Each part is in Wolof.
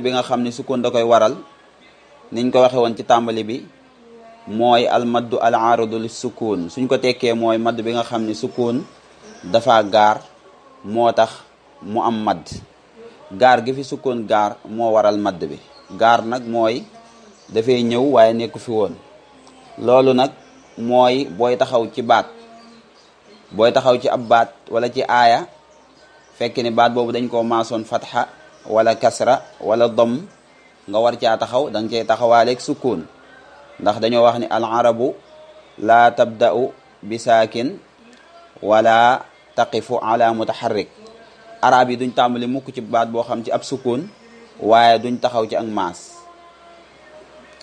bi nga xam ni sukkoon da koy waral niñ ko waxe woon ci tàmbali bi mooy al maddu al aaridu lis sukkoon suñ ko tekkee mooy madd bi nga xam ni sukkoon dafa gaar moo tax mu am madd gaar gi fi sukkoon gaar moo waral madd bi gaar nag mooy dafay ñëw waaye nekku fi woon loolu nag mooy booy taxaw ci baat booy taxaw ci ab baat wala ci aaya fekk ni baat boobu dañ koo maasoon fatxa wala kasra wala dom nga war caa taxaw da nga cay taxawaaleeg sukkoon ndax dañoo wax ni al arabu laa tabda'u bi saakin wala taqifu ala mutaharrik arab yi duñ tàmbali mukk ci baat boo xam ci ab sukkoon waaye duñ taxaw ci ak maas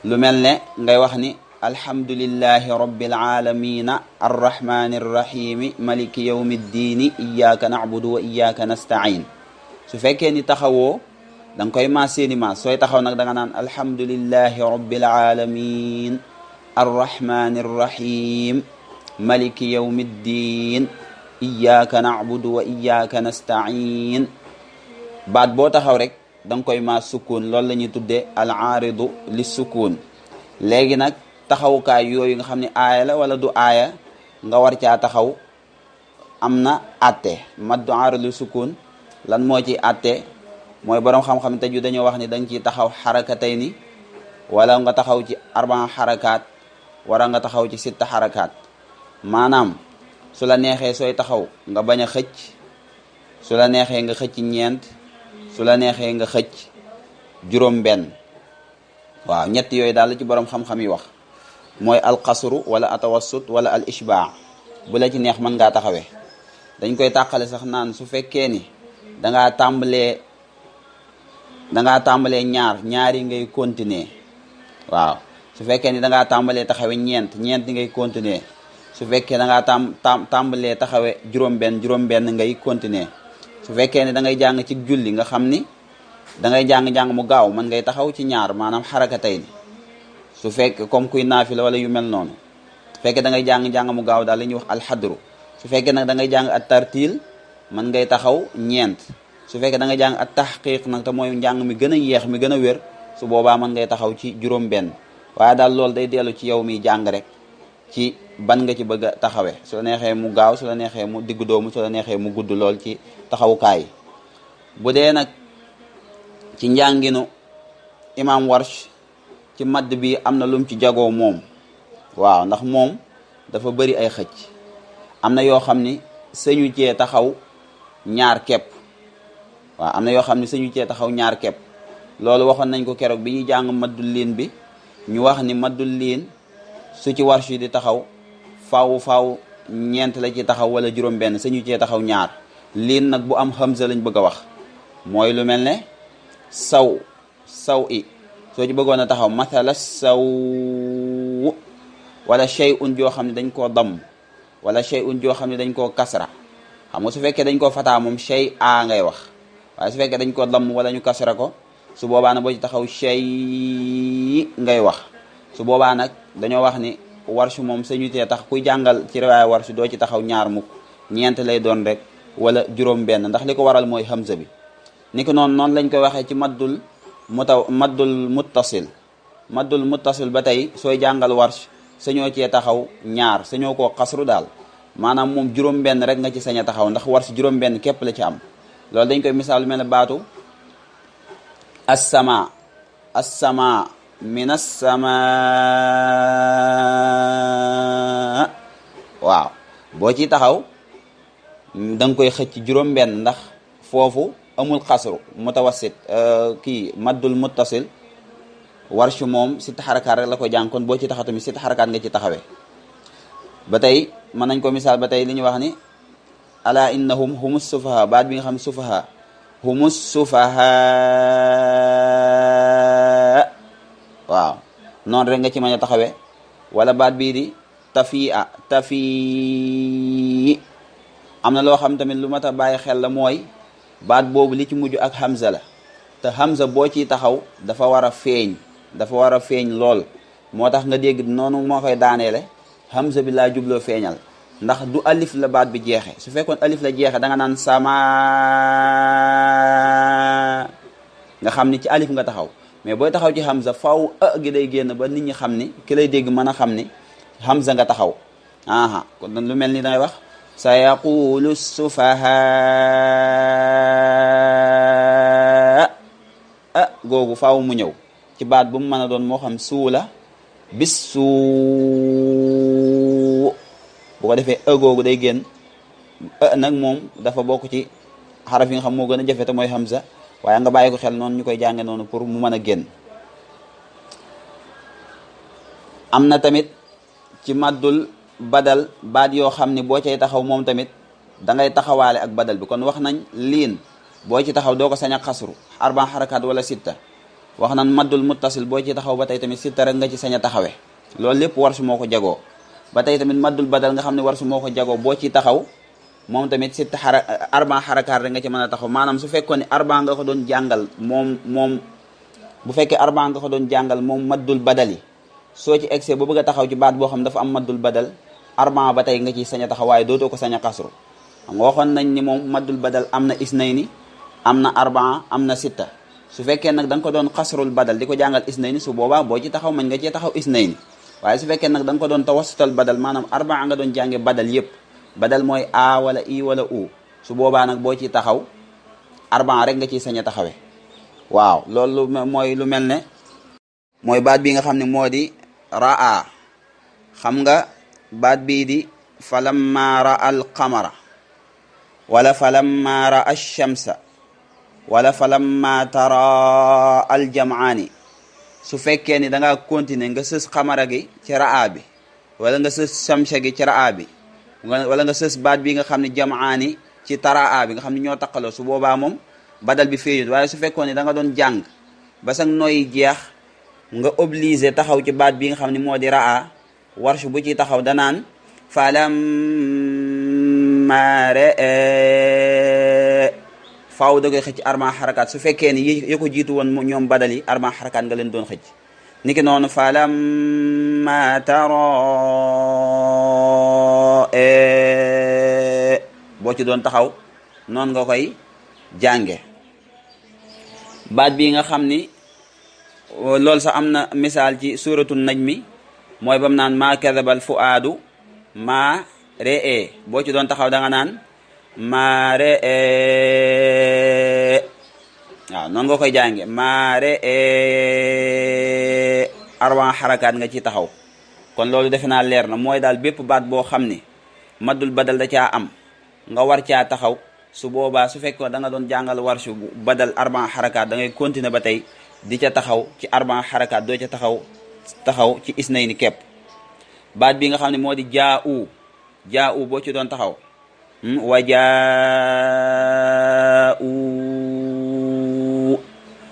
lu mel ne ngay wax ni alhamdulillahi rabbil alamina arrahmani arrahimi maliki yawmi ddiini iyyaka na'budu wa iyyaka nasta'in su fekkee ni taxawoo da nga koy maas seeni maas sooy taxaw nag da nga naan alhamdulillahi rabbil alamin arrahmani arrahim maliki yawmi ddiin iyyaka na'budu wa iyyaka nasta'in baat boo taxaw rek da nga koy maas sukkoon loolu la ñuy tuddee al aaridu li sukkoon léegi nag taxawukaay yooyu nga xam ne aaya la wala du aaya nga war caa taxaw am na atte maddu aaridu li sukkoon lan moo ci atte mooy borom xam-xam te ju dañoo wax ni da nga ciy taxaw xarakatay ni wala nga taxaw ci arbaa xarakaat wala nga taxaw ci sitta xarakaat maanaam su la neexee sooy taxaw nga bañ a xëcc su la neexee nga xëcc ñeent su la neexee nga xëcc juróom benn waaw ñett yooyu daal la ci borom xam-xam yi wax mooy alqasru wala atawassut wala al ishbaa bu la ci neex mën ngaa taxawee dañ koy tàqale sax naan su fekkee ni dangaa tàmbalee ñaari ngay continuer waaw su fekkee ni dangaa tàmbalee taxawe ñeent ngay continuer su fekkee da ngaa tàmbalee taxawe juróom benn ngay continuer su fekkee ne da ngay jàng ci julli nga xam ni da ngay jàng mu gaaw man ngay taxaw ci ñaar maanaam xarakatay ni su fekk comme kuy naafila wala yu mel noonu su fekkee da ngay jàng mu gaaw daal la ñuy wax alxadru su fekkee nag da ngay jàng at tartil man ngay taxaw ñeent su fekkee da ngay jàng at taxqiq nag te mooy njàng mi gën a yeex mi gën a wér su boobaa man ngay taxaw ci juróom benn waaye daal loolu day dellu ci yow mi jàng rek ci ban nga ci bëgg a taxawee su la neexee mu gaaw su la neexee mu diggu doomu su la neexee mu gudd lool ci taxawukaay bu dee nag ci njànginu imam Warsh ci madd bi am na lum ci jagoo moom waaw ndax moom dafa bëri ay xëcc am na yoo xam ni sañu cee taxaw ñaar kepp waaw am na yoo xam ni sañu cee taxaw ñaar kepp loolu waxoon nañ ko keroog bi ñuy jàng maddul liin bi ñu wax ni maddul liin su ci Warsh di taxaw faaw ñeent la ci taxaw wala juróom benn sañu cee taxaw ñaar liin nag bu am hamza lañ bëgg a wax mooy lu mel ne saw i soo ci bëggoon a taxaw mathala saw wala shay'un joo xam ne dañ koo damm wala shay'un joo xam ne dañ koo kasra xam nga su fekkee dañ koo fataa moom shay'a ngay wax waaye su fekkee dañ koo damm wala ñu kasra ko su boobaa nag boo ci taxaw shay ngay wax su boobaa nag dañoo wax ni Warsh moom sañu tee tax kuy jàngal ci riwaaya Warsh doo ci taxaw ñaar mukk ñeent lay doon rek wala juróom benn ndax li ko waral mooy hamza bi ni ko noonu lañ koy waxee ci maddul muttasil ba tey sooy jàngal Warsh sañoo cee taxaw ñaar sañoo koo xasru daal maanaam moom juróom benn rek nga ci sañ a taxaw ndax Warsh juróom benn képp la ci am loolu dañ koy misaal lu mel ne baatu as-sama min as-samaa waaw boo ci taxaw da nga koy xëcc juróom benn ndax foofu amul xasru mutawassit maddul muttasil Warsh moom sitt xarakaat rek la ko jàng kon boo ci taxaw tamit sitt xarakaat nga ci taxawee ba tey mën nañ ko misaal ba tey li ñu wax ni ala innahum humus sufaha baat bi nga xam sufaha humus sufaha waaw noonu rek nga ci mën a taxawee wala baat bii di tafi am na loo xam tamit lu mat a bàyyi xel la mooy baat boobu li ci mujj ak hamza la te hamza boo ciy taxaw dafa war a feeñ lool moo tax nga dégg noonu moo koy daaneele hamza bi laa jubloo feeñal ndax du alif la baat bi jeexe su fekkoon alif la jeexe da nga naan sama nga xam ni ci alif nga taxaw mais booy taxaw ci hamza faaw gi day génn ba nit ñi xam ni ki lay dégg mën a xam ni hamza nga taxaw aha kon lu mel ni dangay wax sa yaqulu sufaha googu faaw mu ñëw ci baat bu mu mën a doon moo xam suula bis suu bu ko defee googu day génn nag moom dafa bokk ci xaraf yi nga xam moo gën a jafe te mooy hamza waaye nga bàyyi ko xel noonu ñu koy jànge noonu pour mu mën a génn am na tamit ci maddul badal baat yoo xam ni boo cay taxaw moom tamit da ngay taxawaale ak badal bi kon wax nañ liin boo ci taxaw doo ko sañ a xasru arba xarakaat wala sitta wax nañ maddul muttasil boo ci taxaw ba tey tamit sitta rek nga ci sañ a taxawe loolu lépp warsu moo ko jagoo ba tey tamit maddul badal nga xam ne warsu moo ko jagoo boo ci taxaw moom tamit sitta arba xarakaat rek nga ci mën a taxaw maanaam su fekkoon ne arba nga ko doon jàngal moom bu fekkee arba nga ko doon jàngal moom maddul badali soo ci egsee ba bëgg a taxaw ci baat boo xam dafa am maddul badal arba ba tey nga ci sañ a taxaw waaye dootoo ko sañ a xasru xam nga waxoon nañ ni moom maddul badal am na isnayni am na arbaa am na sitta su fekkee nag da nga ko doon xasrul badal di ko jàngal isnayni su boobaa boo ci taxaw mën nga cee taxaw isnayni waaye su fekkee nag da nga ko doon tawassutal badal maanaam arbaa nga doon jànge badal yëpp badal mooy a wala i wala u su boobaa nag boo ci taxaw arbaa rek nga ciy sañ a taxawe waaw loolu mooy lu mel ne mooy baat bi nga xam ne moo di raa xam nga baat bii di falamma raa al qamara wala falamma raa ash-shamsa wala falamma tara al jamaani su fekkee ni da ngaa continuer nga sës xamara gi ci raa bi wala nga sës shamsa gi ci raa bi wala nga sës baat bi nga xam ne jamaani ci taraa bi nga xam ne ñoo taqaloo su boobaa moom badal bi féeyut waaye su fekkoon ni da nga doon jàng ba sax nooy jeex nga obligé taxaw ci baat bi nga xam ne moo di raa warsh bu ci taxaw danaan falamma faaw da koy xëcc arba xarakaat su fekkee ni yi ko jiitu woon ñoom badal yi arba xarakaat nga leen doon xëcc niki noonu falamma tara boo ci doon taxaw noonu nga koy jànge baat bi nga xam ni loolu sax am na misaal ci suratul najmi mooy bam naan maa kadabal fuaadu maa ree boo ci doon taxaw da nga naan maa ree waaw noonu nga koy jànge maa ree arba xarakaat nga ci taxaw kon loolu defe naa leer na mooy daal bépp baat boo xam ni maddul badal da caa am nga war caa taxaw su boobaa su fekkoo da nga doon jàngal warshu badal arba xarakaat da ngay continuer ba tey di ca taxaw ci arba xarakaat doo ca taxaw ci isnayni kepp baat bi nga xam ne moo di jaa u boo ci doon taxaw wa jaa u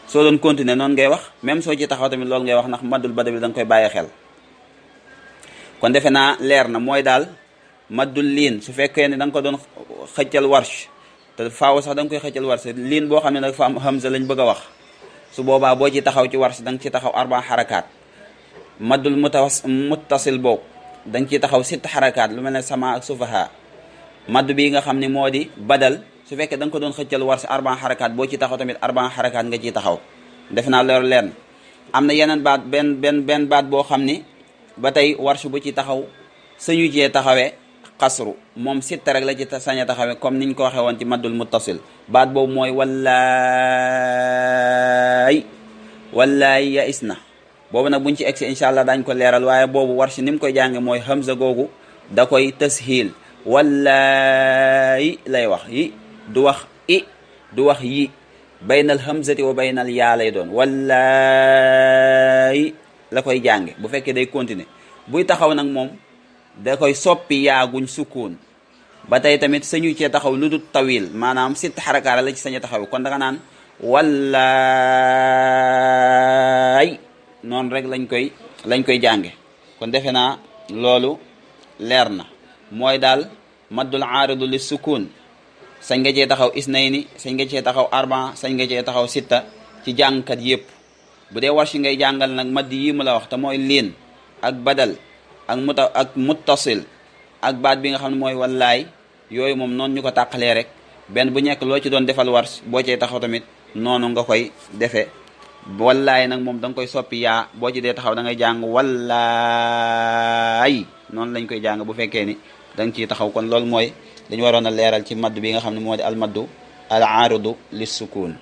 soo doon continuer noonu ngay wax même soo ci taxaw tamit loolu ngay wax ndax maddul badal bi da nga koy bàyyi xel kon defe naa leer na mooy daal maddul liin su fekkee ne da nga ko doon xëccal warsh te faaw sax da nga koy xëccal warsh liin boo xam ne dafa am hamza lañ bëgg a wax su boobaa boo ci taxaw ci warsh da nga ci taxaw arba xarakaat maddul muttasil boobu da nga ciy taxaw sitt xarakaat lu mel ne sama ak sufaha madd bi nga xam ne moo di badal su fekkee da nga ko doon xëccal warsh arba xarakaat boo ci taxaw tamit arba xarakaat nga ciy taxaw def naa loolu leer na am na yeneen baat benn baat boo xam ni ba tey warsh bu ci taxaw sañu cee taxawee xasru moom sitta rek la ci sañ a taxawee comme niñ ko waxee woon ci maddul muttasil baat boobu mooy wallaay ya is na boobu nag buñ ci egsi incha allah daañ ko leeral waaye boobu warsh ni mu koy jànge mooy hamza googu da koy tashiil wallaay lay wax yi du wax i du wax yi baynal hamzati wa baynal yaa lay doon wallaay la koy jànge bu fekkee day continuer buy taxaw nag moom da koy soppi yaaguñ sukkoon ba tey tamit sañu cee taxaw lu dul tawil maanaam sitt xarakaat la ci sañ a taxaw kon da nga naan wallaay noonu rek lañ koy jànge kon defe naa loolu leer na mooy daal maddul aaridu li sukun sañ nga cee taxaw isnayni sañ nga cee taxaw arba sañ nga cee taxaw sitta ci jàngkat yépp bu dee warsh ngay jàngal nag madd yi mu la wax te mooy liin ak badal ak muttasil ak baat bi nga xam ne mooy wallaay yooyu moom noonu ñu ko tàqalee rek benn bu nekk loo ci doon defal warsh boo cee taxaw tamit noonu nga koy defee. wallaay nag moom da nga koy soppi yaa boo ci dee taxaw da ngay jàng wallaay noonu lañ koy jàng bu fekkee ni da nga ciy taxaw. kon loolu mooy dañu waroon a leeral ci madd bi nga xam ne moo di al maddu al aaridu lis sukuun.